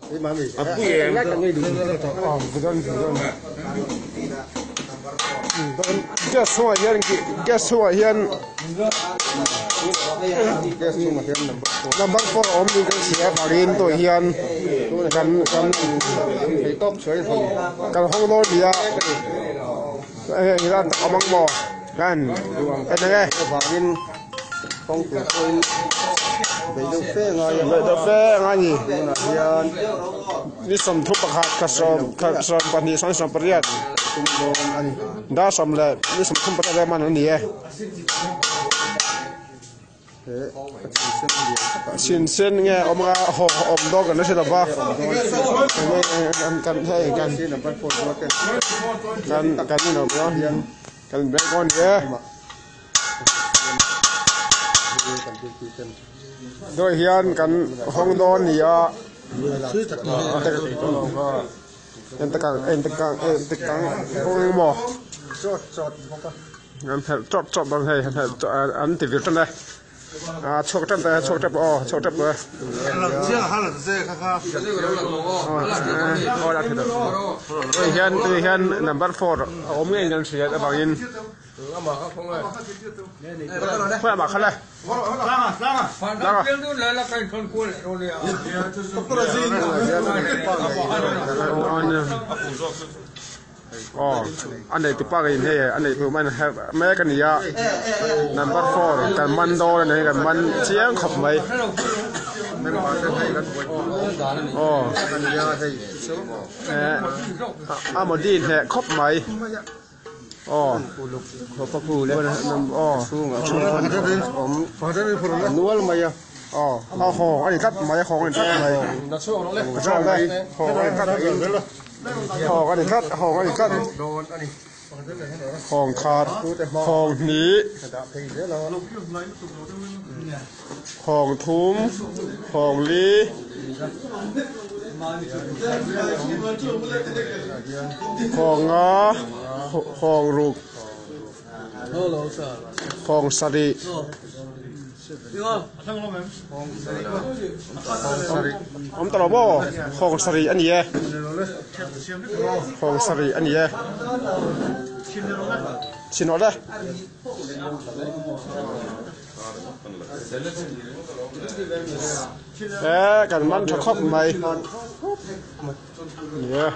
Gas chhungah hian gas chhungah hian number four a awm niin kan hria avangin tawh hian kan kan kan hawng dawn a ni a hei hian a awm ang maw kan en ang e. Beih deuh fe a ni ni 31 thla sawm thla 12 28 dar sawm leh ni 38 vel man a ni e. Chhin sen nge awm a haw awm dawn kan la hre lo va kan hei kan kan kan in awm kan in break dawn a ni e. Dawi hian kan hawng dawn a ni a entikang entikang entikang kawng emaw an phelh chawt chawt dawn hei an ti vir tan e a chhuak tan ta e chhuak tep aw chhuak tep e tui hian tui hian number four a awm ngei in kan hriat avangin. A nei tu pa in hei a nei tu man mek a ni a number four kan man dawn a ni kan man chiang khawp mai aw a modi hneh khawp mai. Aw aw nual mai a aw a hawng a ni tlat mai a hawng a ni tlat mai hawng a ni tlat hawng a ni tlat hawng a ni tlat hawng khat hawng hnih hawng thum hawng li. Hawnga hawng ruk hawng sarih awm ta lo maw hawng sarih a ni e hawng sarih a ni e chhin awlh e. E kan man tha khawp mai. Ni e.